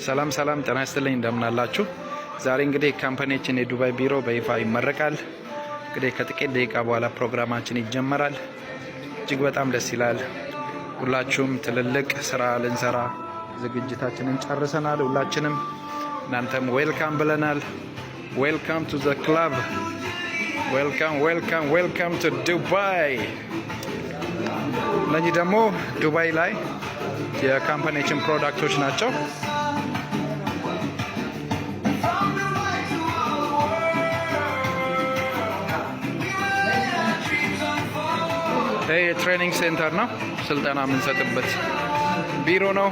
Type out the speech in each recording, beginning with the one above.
ሰላም ሰላም፣ ጤና ይስጥልኝ፣ እንደምናላችሁ። ዛሬ እንግዲህ company ያችን የዱባይ ቢሮ በይፋ ይመረቃል። እንግዲህ ከጥቂት ደቂቃ በኋላ ፕሮግራማችን ይጀመራል። እጅግ በጣም ደስ ይላል። ሁላችሁም ትልልቅ ስራ ልንሰራ ዝግጅታችንን ጨርሰናል። ሁላችንም እናንተም welcome ብለናል። Welcome to the club። Welcome, welcome, welcome to Dubai። እነዚህ ደግሞ ዱባይ ላይ የ company ያችን product ኦች ናቸው። ይህ የ training center ነው። ስልጠና የምንሰጥበት ቢሮ ነው።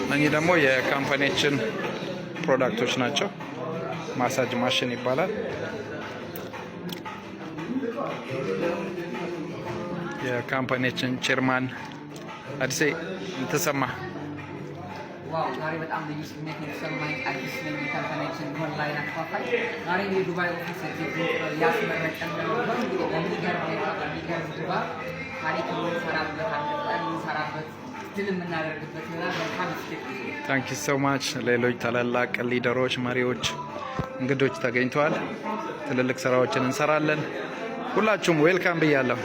እነኚህ ደግሞ የ company ያችን product ኦች ናቸው። Massage machine ይባላል። የ company ያችን chairman አዲሴ ተሰማ። Wow፣ ዛሬ በጣም ልዩ ስሜት ነው የተሰማኝ። አዲስ ነኝ የ company ያችን ኦንላይን አከፋፋይ። ዛሬ የዱባይ office እያስመረቀን ነው። እንግዲህ በሚገርም ሁኔታ፣ በሚገርም ድባብ ታሪክ የምንሰራበት፣ አንድ ቀን የምንሰራበት፣ ድል የምናደርግበት ይሆናል። መልካም ስኬት ጊዜ። Thank you so much። ሌሎች ታላላቅ leader ኦች፣ መሪዎች፣ እንግዶች ተገኝተዋል። ትልልቅ ስራዎችን እንሰራለን። ሁላችሁም welcome ብያለሁ።